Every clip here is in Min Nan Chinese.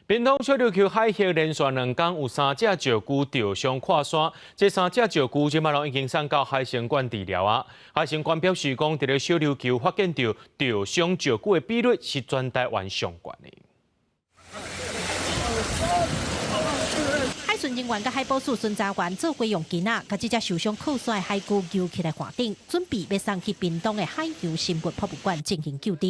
屏東小琉球海域連續兩工有三隻石龜著傷跨山，這三隻石龜這馬攏已經送到海生館治療啊。海生館表示講，佇咧小琉球發現著著傷石龜的比率是全台灣上懸的。海巡人員佮海保署巡查員做伙用繩仔，共這隻受傷靠山的海龜揪起來岸頂，準備欲送去屏東的海洋生物博物館進行救治。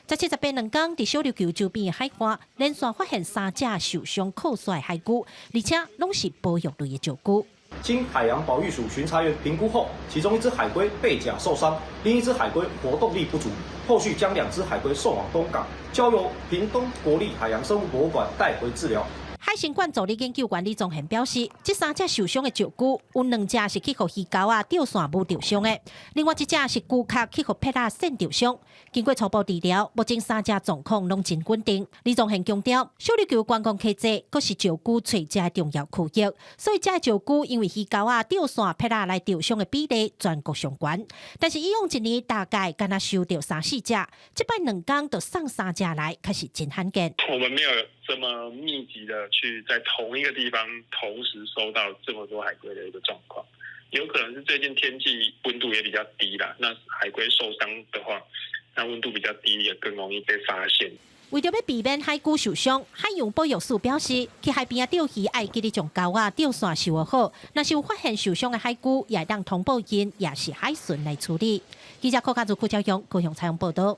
17、18兩工，佇小琉球周邊的海岸，連續發現三隻受傷靠山的海龜，而且攏是保育類的石龜。經海洋保育署巡查員評估後，其中一隻海龜背甲受傷，另一隻海龜活動力不足，後續將兩隻海龜送往東港，交由屏東國立海洋生物博物館帶回治療。海生館助理研究員李宗賢表示，這三隻受傷的石龜，有兩隻是去予魚鈎仔釣線舞著傷的，另外一隻是龜殼去予撇仔線著傷。經過初步治療，目前三隻狀況攏真穩定。李宗賢強調，小琉球觀光客濟，閣是石龜揣食的重要區域，所以這石龜因為魚鈎仔釣線撇仔來著傷的比例全國上懸。但是以往一年大概干焦收著三四隻，這擺兩工就送三隻來，確實真罕見。我們沒有這麼密集的去在同一個地方同時收到這麼多海龜的一個狀況，有可能是最近天氣溫度也比較低啦。那海龜受傷的話，那溫度比較低也更容易被發現。為著欲避免海龜受傷，海洋保育署表示，去海邊仔釣魚愛記得將鈎仔釣線收好。若是有發現受傷的海龜，也會當通報𪜶，抑是海巡來處理。記者柯家祖、郭昭勇高雄採訪報道。